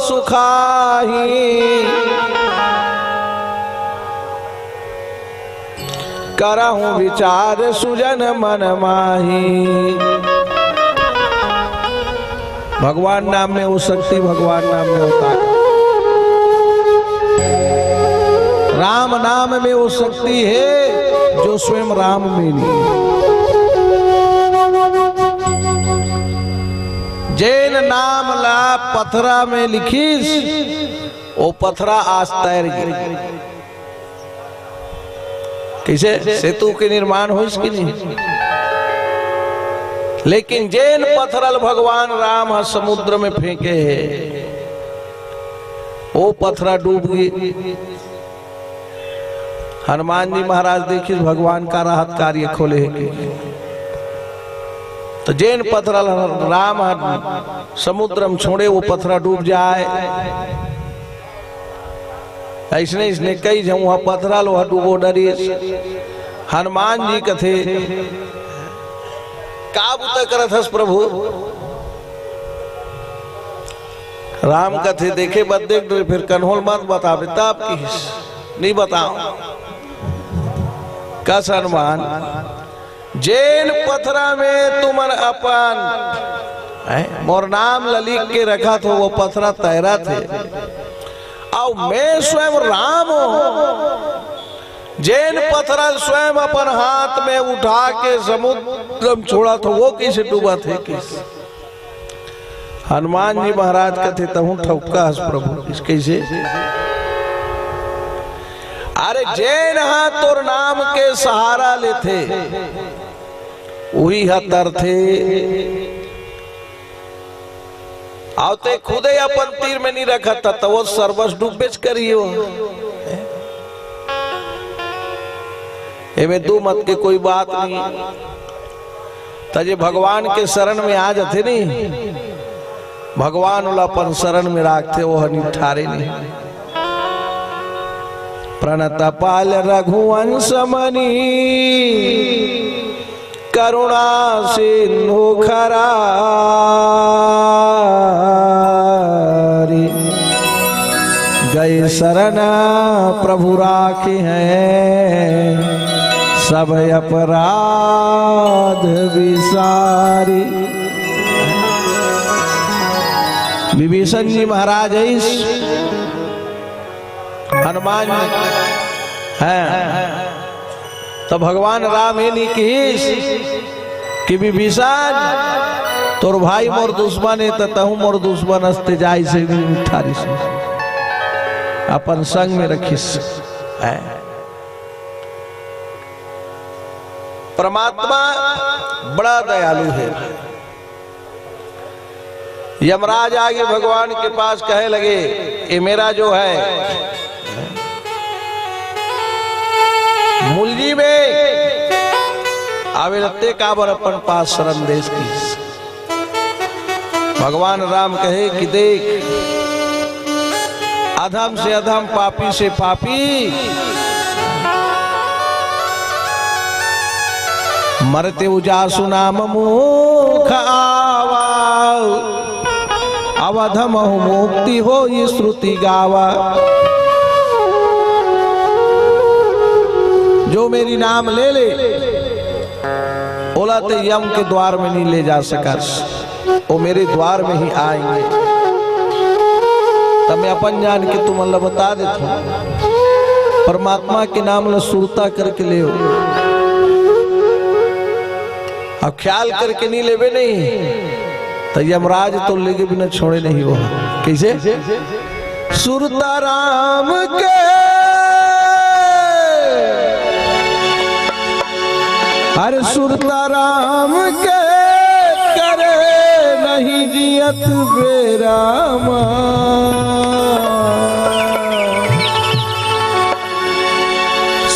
सुखाही, करहु विचार सुजन मन माही। भगवान नाम में वो शक्ति, भगवान नाम में वो ताकत। राम नाम में वो शक्ति है जो स्वयं राम में नहीं। जेन नाम ला पथरा में लिखिस, वो पथरा आज तैर गे। कइसे सेतु के निर्माण होइस कि नहीं? लेकिन जेन पथरा ल भगवान राम ह समुद्र में फेंके हे, वो पथरा डूब गे। हनुमान जी महाराज देखिस भगवान का राहत कार्य खोले हे कि। तो जेन पथरा ल राम ह समुद्र में छोड़े, वो पथरा डूब जाए। अइसने, अइसने कई झन उहाँ पथरा ल ओहा डूबो डरिस। हनुमान जी कथे, "का बुता करत हस प्रभु?" राम कथे, "देखे बर देख डरे, फिर कन्होल मत बताबे, तब किहिस, नहीं बताओ।" कस हनुमान, जेन पथरा में तुमन अपन, हैं, मोर नाम ल लिख के रखत हो, वो पथरा तैरत हे। अउ मैं स्वयं राम हूँ, जेन पथरा ल स्वयं अपन हाथ में उठा के समुद्र में छोड़त हो, वो कइसे डूबत हे, कइसे? हनुमान जी महाराज कथे, "तहूँ ठउका हस प्रभु।" कइसे? अरे, जेन ह तोर नाम के सहारा लेथे, उही ह तरथे। अउ ते खुदे अपन तीर में नहीं रखत, त वो सरबस डूबबेच करियो। एमे दू मत के कोई बात नहीं। त जे भगवान के शरण में आ जाथे नी, भगवान ओला अपन शरण में राखथे, वो ह निठारे नहीं। प्रणत पाल रघुवंश मनि करुणा सिंधु खरा रे। गए शरण प्रभु राखे हैं सब अपराध विसारी। विभीषण जी महाराज है इस हनुमान जी हैं। त भगवान राम हे नी किहिस कि विभीषण, तोर भाई मोर दुश्मन हे, त तहूँ मोर दुश्मन हस, ते जाइस हे, निठारिस, अपन संग में रखिस। हैं। परमात्मा बड़ा दयालु हे। यमराज आगे भगवान के पास कहे लगे, ये मेरा जो है मुलजी में आवे लगते काबर अपन पास शरण देस की। भगवान राम कहे कि देख, अधम से अधम, पापी से पापी, मरते उजासु नाम मुख आवा, अवध महु मुक्ति होई श्रुति गावा। जो मेरी नाम ले ले, ओला ते यम के द्वार में नहीं ले जा सकस, वो मेरे द्वार में ही आएंगे। तब मैं अपन जान के तुमन ला बता देथों, परमात्मा के नाम ला सुरता करके लेव। अब ख्याल करके नहीं लेबे नहीं, त यमराज तो लेगे बिना छोड़े नहीं वो। कैसे? सुरता राम के, अरे सुरता राम के करे नहीं जियत बेरामा।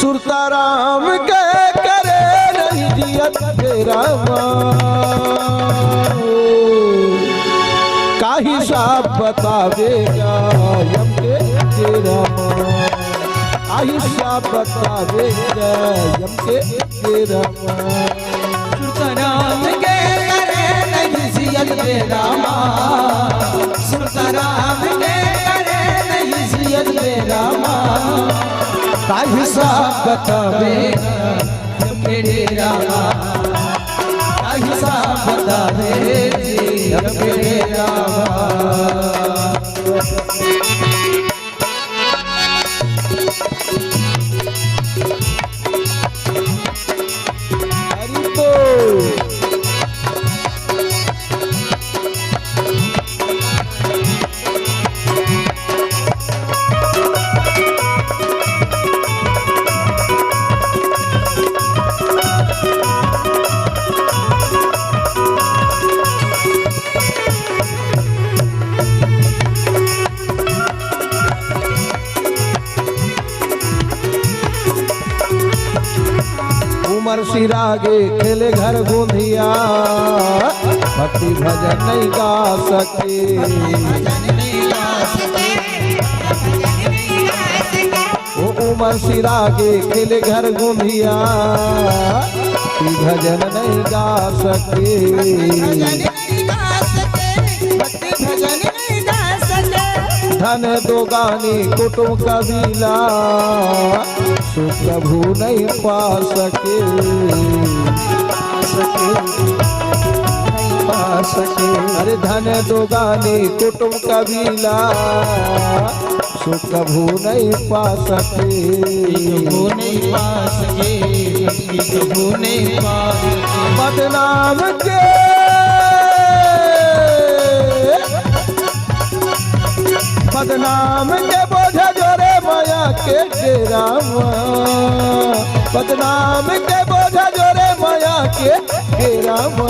सुरता राम के करे नहीं जियत बेरामा। का हिसाब बतावेगा यम के बेरामा। का हिसाब बतावेगा यम के बेरामा। सुरता राम के करे नहीं जियत बेरामा। सुरता राम के करे नहीं जियत बेरामा। का हिसाब बतावेगा यम के बेरामा। का हिसाब बतावे जी यम के बेरामा। उमर सिरा गे खेले घर गोंधिया, भक्ति भजन नहीं गा सके। ओ उमर सिरा गे खेले घर गोंधिया, भक्ति भजन नहीं गा सके। धन दोगानी कुटुम कबीला, सुख प्रभु नहीं पा सके। पा सके। अरे धन दोगानी कुटुम कबीला, सुख प्रभु नहीं पा सके। प्रभु नहीं पा सके, प्रभु नहीं पा सके। बदनाम के, बदनाम के बोझा जोरे माया के डेरा मा। बदनाम के बोझा जोरे माया के डेरा मा।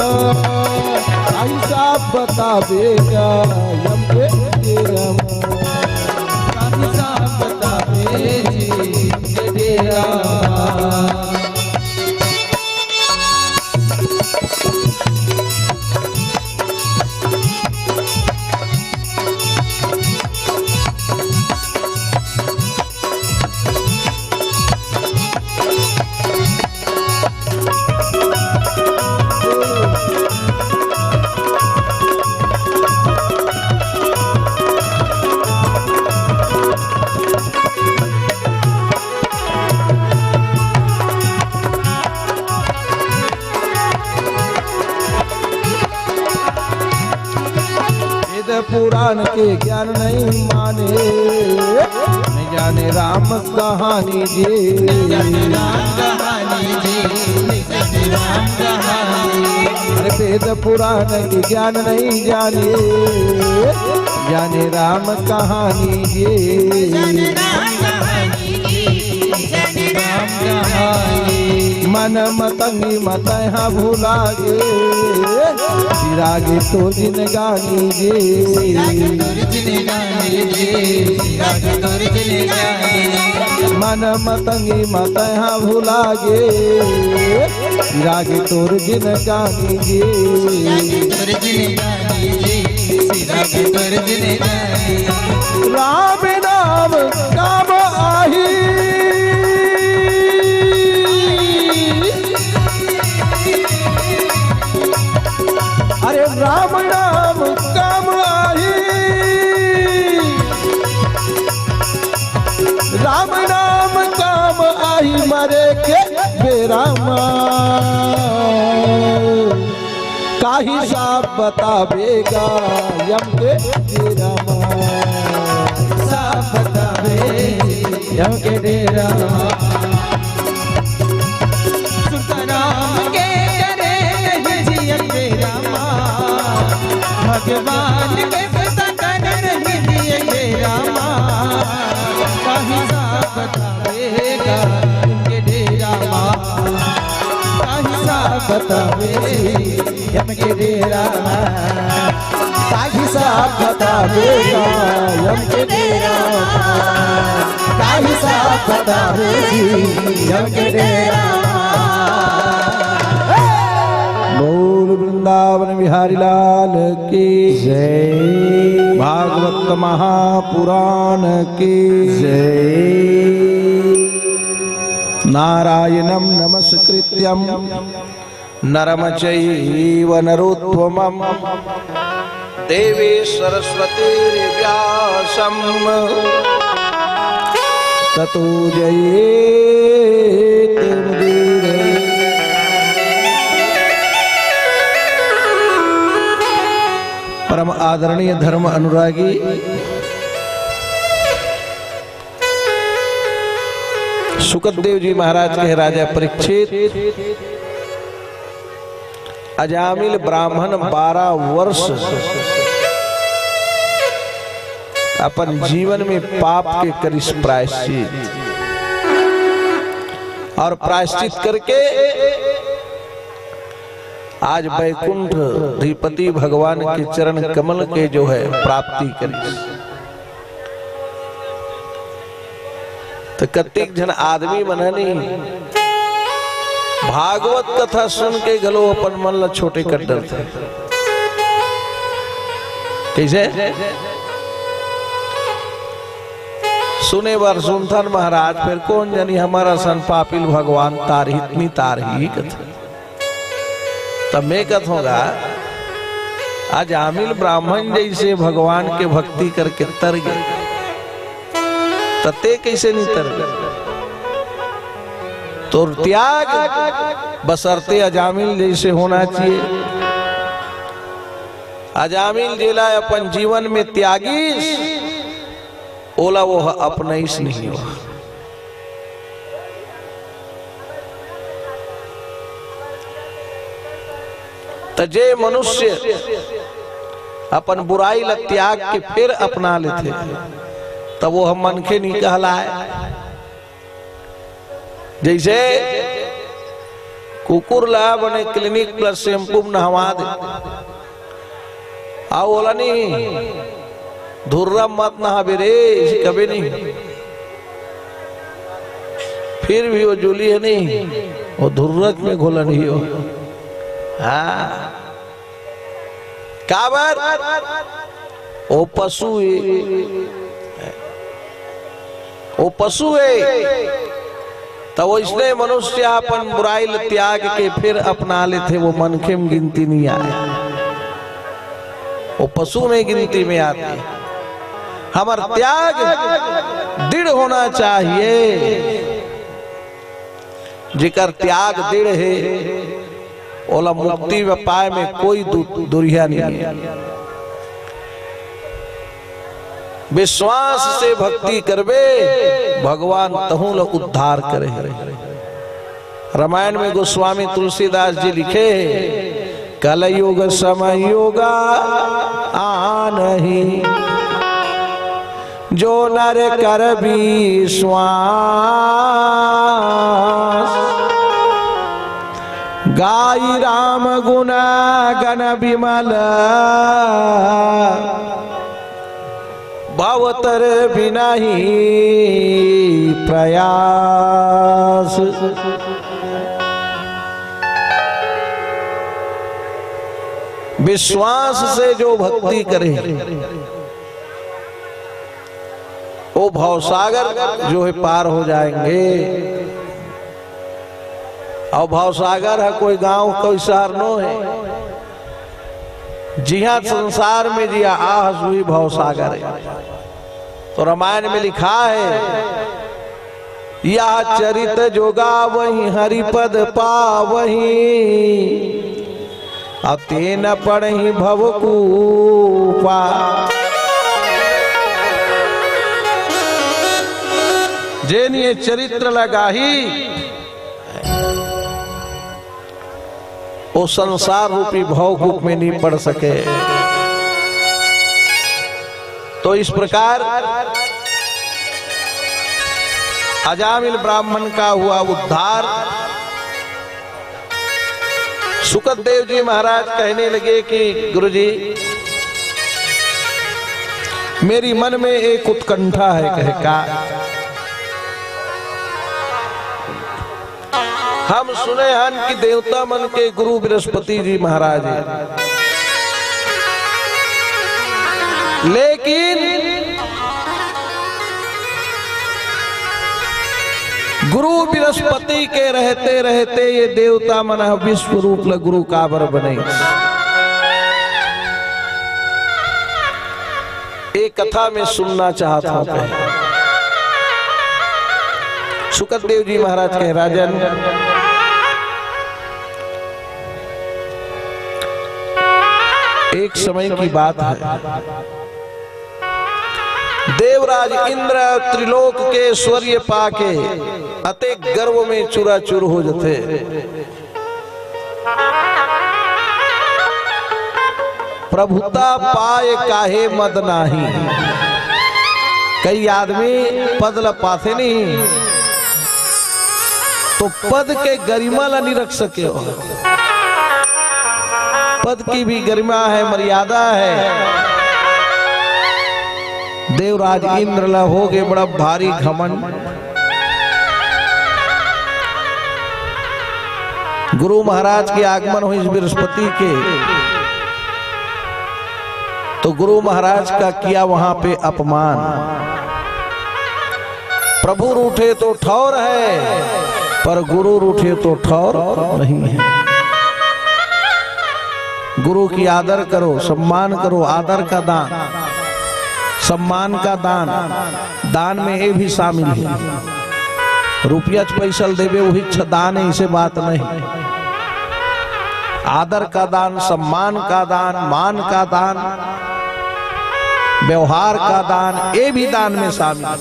का हिसाब बतावेगा यम के डेरा मा। का हिसाब बतावे जी के डेरा मा। वेद पुराण के ज्ञान नहीं माने, नहीं जाने राम कहानी जी। अरे वेद पुराण के ज्ञान नहीं जाने, जाने राम कहानी जी। मन मतंगी म तैं हा भुला गे, सिरा गे तोर जिनगानी गे। सिरा गे तोर जिनगानी गे, सिरा गे तोर जिनगानी। मन मतंगी म तैं हा भुला गे, सिरा गे तोर जिनगानी गे। सिरा गे तोर जिनगानी गे, सिरा गे तोर जिनगानी। राम नाम काम आही। अरे राम नाम काम आही, राम नाम काम आही मरे के बेरा मा। का हिसाब बताबे गा यम के डेरा मा। हिसाब बताबे यम के डेरा मा। सुतराम के डरे नहीं जिए डेरा मा। भगवान के सतन नहीं जिए डेरा मा। का हिसाब बताबे गा यम के डेरा मा। का हिसाब बताबे यम के डेरा मा। का हिसाब बताबे गा यम के डेरा मा। का हिसाब बताबे यम के डेरा मा। बोल वृंदावन बिहारी लाल की जय। भागवत महापुराण की जय। नारायणं नमस्कृत्यं नरं चैव नरोत्तमम्। देवीं सरस्वतीं व्यासं ततो जयेत मुदीर। परम आदरणीय धर्म अनुरागी सुखदेव जी महाराज कहे, राजा परीक्षित, अजामिल ब्राह्मण बारह वर्ष अपन जीवन में पाप के करिस प्रायश्चित, और प्रायश्चित करके आज बैकुंठ अधिपति भगवान के चरण कमल के जो है प्राप्ति करिस। त कतेक झन आदमी मन ह नहीं, भागवत कथा सुन के घलो अपन मन ल छोटे कर डरथे। कइसे? सुने बर सुनथन महाराज, फेर कोन जनी हमर असन पापी ल भगवान तारही त नी तारही कथे। त मैं कथों गा, अजामिल ब्राह्मण जइसे भगवान के भक्ति करके तर गे, त तें कइसे नी तरबे? तोर त्याग बसरते अजामिल जइसे होना चाहिए। अजामिल जेला अपन जीवन में त्यागिस, ओला वो अपनइस नहीं हुआ। त जे मनुष्य अपन बुराई ल त्याग के फेर अपना लेथे, त वो ह मनखे नी कहलाय। जइसे कुकुर ला बने Clinic Plus shampoo म नहवा दे, अउ ओला नहीं, धुर्रा मत नहाबे रे, अइसे कबे नहीं। फिर भी वो जुली हे नहीं, वो धुर्रच में घोलन ही हो। हाँ। काबर? वो पशु हे, वो पशु हे। त वइसने मनुष्य अपन बुराई ल त्याग के फिर अपना लेथे, वो मनखे म गिनती नहीं आय, वो पशु में गिनती में आथे। हमर त्याग दृढ़ होना चाहिए। जेकर त्याग दृढ़ हे, ओला मुक्ति में पाए में कोई दु-, दुरिहा नहीं हे। विश्वास से भक्ति करबे, भगवान तहूं ल उद्धार करे। रामायण में गोस्वामी तुलसीदास जी लिखे हे, "कलयुग समयोग आनही, जो नर कर विश्वास।" गाई राम गुण गण विमल, भवतर बिनहि प्रयास। विश्वास से जो भक्ति करे, वो भवसागर जो है पार हो जाएंगे। अउ भवसागर ह कोई गांव, कोई शहर नो हे। जिहां संसार में जिया आहस उही भवसागर हे। तो रामायण में लिखा हे, यह चरित जो गावहीं हरि पद पावहीं, अते न पड़हीं भव कूपा। जेन ये चरित्र ल गाही, वो संसार रूपी भवकूप में नहीं पड़ सके। तो इस प्रकार अजामिल ब्राह्मण का हुआ उद्धार। सुखदेव जी महाराज कहने लगे कि गुरुजी, मेरी मन में एक उत्कंठा है। कहे, का? हम सुने हन कि देवता मन के गुरु बृहस्पति जी महाराज हे, लेकिन गुरु बृहस्पति के रहते रहते ये देवता मन ह विश्व रूप ल गुरु काबर बने? एक कथा में सुनना चाहत हूं, कहे। सुखदेव जी महाराज कहे, राजन, एक समय की बात है, देवराज इंद्र त्रिलोक के ऐश्वर्य पाके अतेक गर्व में चूराचूर हो जथे। प्रभुता पाए काहे मद नाही। कई आदमी पद ल पाथे नहीं, तो पद के गरिमा ल नहीं रख सके हो। पद की भी गरिमा है, मर्यादा है। देवराज इंद्र ल होगे बड़ा भारी घमंड। गुरु महाराज के आगमन होइस बृहस्पति के, तो गुरु महाराज का किया वहां पे अपमान। प्रभु रूठे तो ठौर है, पर गुरु रूठे तो ठौर नहीं है। गुरु की आदर करो, सम्मान करो, आदर का दान, सम्मान का दान, दान में ये भी शामिल है। रुपया च पैसा ल देबे, वही छ दान है, इसे बात नहीं। आदर का दान, सम्मान का दान, मान का दान, व्यवहार का दान, ये भी दान में शामिल है।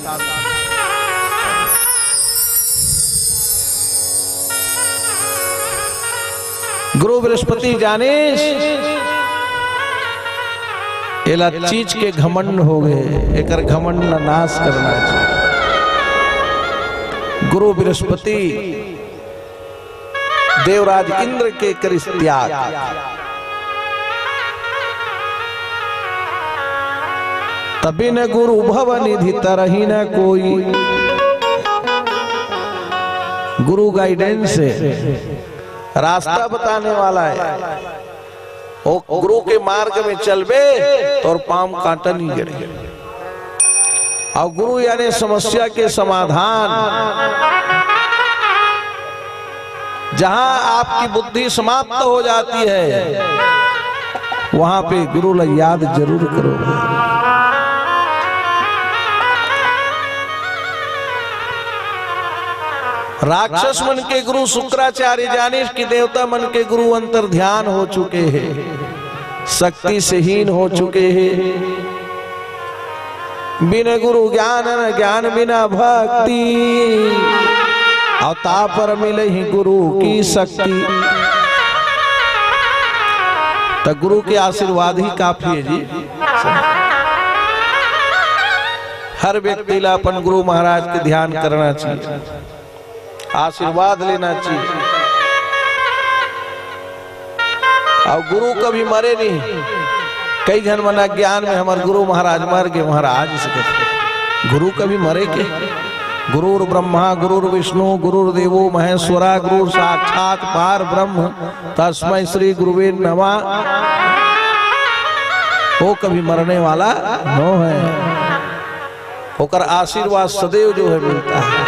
गुरु बृहस्पति जानिस, एला चीज के घमंड हो गए, एकर घमंड ला नाश करना चाहिए। गुरु बृहस्पति देवराज इंद्र के करिस त्याग। तबिन गुरु भव निधि तरही न कोई। गुरु गाइडेंस है, रास्ता बताने वाला है। ओ गुरु के मार्ग में चलबे, तोर पाँव कांटा नहीं गड़े। अउ गुरु यानी समस्या के समाधान। जहां आपकी बुद्धि समाप्त हो जाती है, वहां पे गुरु ला याद जरूर करो। राक्षस मन के गुरु शुक्राचार्य जानिस कि देवता मन के गुरु अंतर ध्यान हो चुके हैं, शक्ति से हीन हो चुके हैं। बिन गुरु ज्ञान न ज्ञान बिना भक्ति, अवता पर मिले ही गुरु की शक्ति। तो गुरु के आशीर्वाद ही काफी है जी। हर व्यक्ति ला अपन गुरु महाराज के ध्यान करना चाहिए, आशीर्वाद लेना चाहिए। अउ गुरु कभी मरे नहीं। कई झन मन अज्ञान में हमर गुरु महाराज मर गे, महाराज से कहते, गुरु कभी मरे के? गुरुर ब्रह्मा, गुरुर विष्णु, गुरुर देवो महेश्वरा, गुरुर साक्षात पार ब्रह्म, तस्मै श्री गुरुवे नमः। वो कभी मरने वाला नो है, ओकर आशीर्वाद सदैव जो है मिलता है।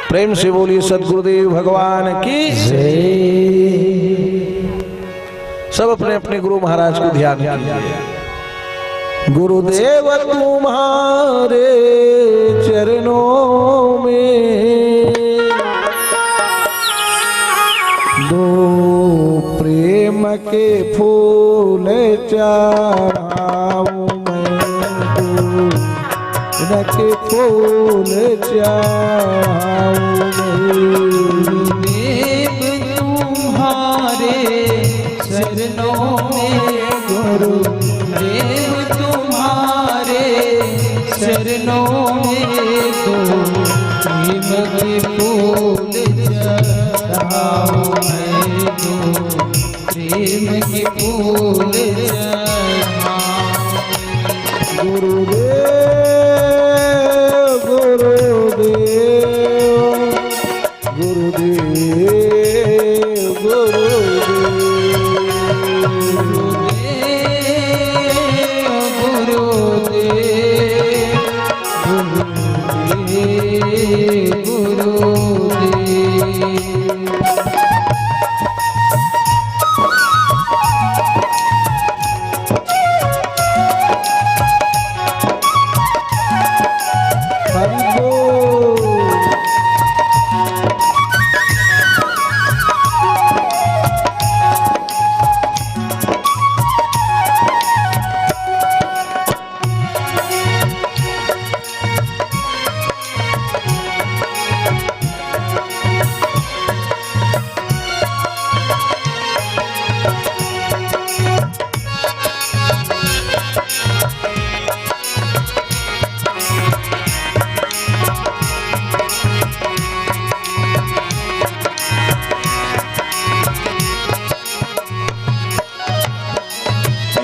प्रेम से बोलिए सदगुरुदेव भगवान की जय। सब अपने अपने गुरु महाराज को ध्यान कीजिए। गुरुदेव तुम्हारे चरणों में दो प्रेम के फूल चढ़ाऊं मैं, दो प्रेम के फूल चढ़ाऊं मैं। गुरुदेव तुम्हारे चरणों में, गुरुदेव तुम्हारे चरणों में दो प्रेम के फूल चढ़ाऊं मैं, दो प्रेम के फूल चढ़ाऊं। गुरुदेव, गुरुदेव, गुरुदेव, गुरुदेव, गुरुदेव, गुरुदेव।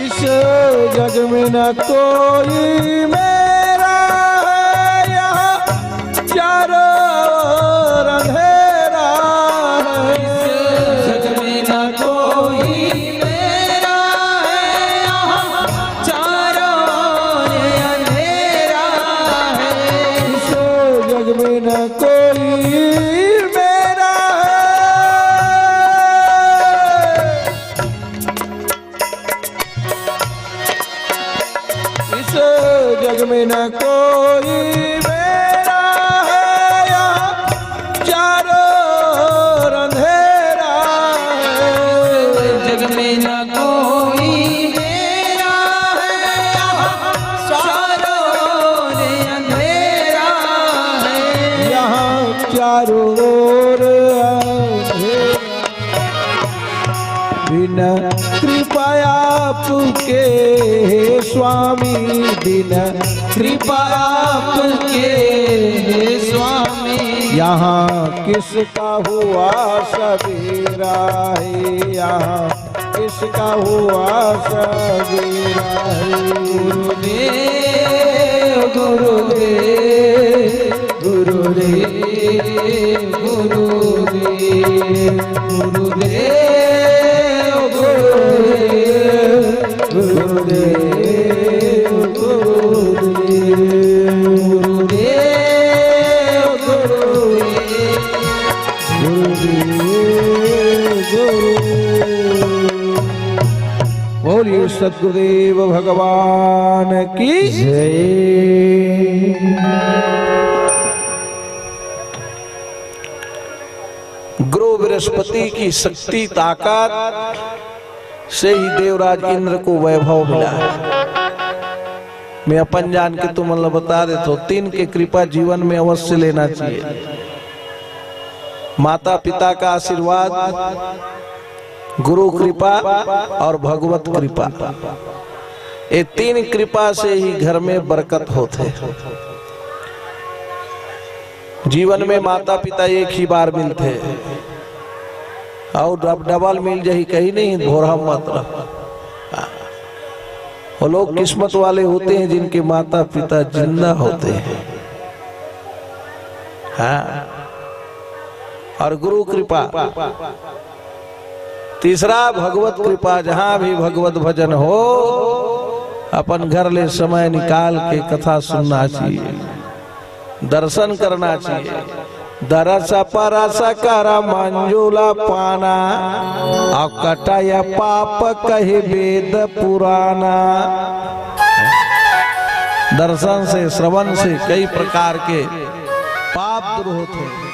इस जग में न कोई मेरा है, यहाँ चारों ओर अंधेरा है। इस जग में न कोई मेरा है, यहाँ चारों ओर अंधेरा है। इस जग में न कोई मेरा है। इस जग में न कोई मेरा है, यहाँ चारों ओर अंधेरा है। जग में न कोई मेरा है, यहाँ चारों ओर अंधेरा है। यहाँ चारों ओर अंधेरा। बिन कृपा आपके हे स्वामी, बिन कृपा आपके हे स्वामी, यहाँ किसका हुआ सवेरा है, यहाँ किसका हुआ सवेरा है। गुरुदेव, गुरुदेव, गुरुदेव, गुरुदेव, गुरुदेव, गुरुदेव, गुरुदेव, गुरुदेव, गुरुदेव, गुरुदेव, गुरुदेव। बोलिए सतगुरुदेव भगवान की जय। गुरु बृहस्पति की शक्ति, ताकत से ही देवराज इंद्र को वैभव मिला है। मैं अपन जान के तुमन ला बता देथों, तीन के कृपा जीवन में अवश्य लेना चाहिए। माता पिता का आशीर्वाद, गुरु कृपा और भगवत कृपा, ये तीन कृपा से ही घर में बरकत होथे। जीवन में माता पिता एक ही बार मिलथे, अउ डब-, डबल मिल जाही कहीं नहीं, भोरहा मत रह। वो लोग किस्मत वाले होते हैं जिनके माता पिता जिंदा होते हैं। हाँ। और गुरु कृपा। तीसरा भगवत कृपा, जहां भी भगवत भजन हो, अपन घर ले समय निकाल के कथा सुनना चाहिए, दर्शन करना चाहिए। दरस परस कर मंजुला पाना, अउ कटय पाप कहि वेद पुराना। दर्शन से, श्रवण से कई प्रकार के पाप दूर होते हैं।